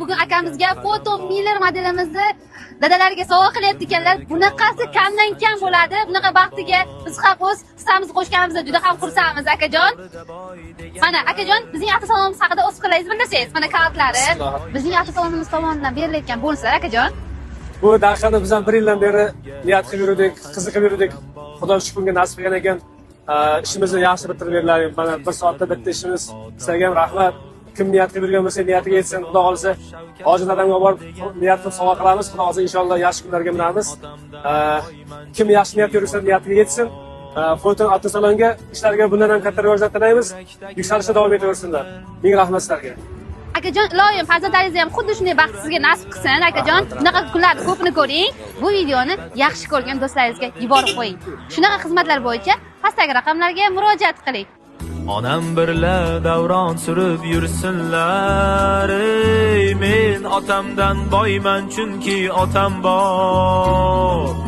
Bugun akamizga Foto Miller modelimizni dadalariga sovg'a qilyapti ekanlar. Bunaqasi kamdan kam bo'ladi. Bunaqa baxtiga biz ham o'z hissamizni qo'shganimizda juda ham xursandmiz, akajon. Mana, akajon, bizning avtosalonimiz haqida o'z fikrlaringizni bildirsangiz. Mana kalitlari bizning avtosalonimiz tomonidan berilayotgan bonuslar, akajon. Bu daqiqada biz ham bir yildan beri niyat qilib yurdik, qiziqib yurdik. Xudo shu kunga nasib qilgan ekan. Ishimizni yaxshi bitirib berdilar. Mana bir soatda bitta ishimiz. Sizlarga ham rahmat. Kim niyat qilib yurgan bo'lsa, niyatiga yetsin. Xudo xohlasa, hozir dadamga borib niyat qilib sovg'a qilamiz. Xudo xohlasa, inshaalloh yaxshi kunlarga minamiz. Kim yaxshi niyat yursa, niyatiga yetsin. Foton avtosalonga ishlarga bundan ham katta rivojlar tilaymiz. Yuksalishda davom etaversinlar. Ming rahmat sizlarga. Akajon, iloyim farzandlaringizni ham xuddi shunday baxt sizga nasib qilsin, akajon. Bunaqa kunlarni ko'pini ko'ring. Bu videoni yaxshi ko'rgan do'stlaringizga yuborib qo'ying. Shunaqa xizmatlar bo'yicha pastdagi raqamlarga murojaat qiling. Onam birla davron surib yursinlar, ey, men otamdan boyman, chunki otam bor.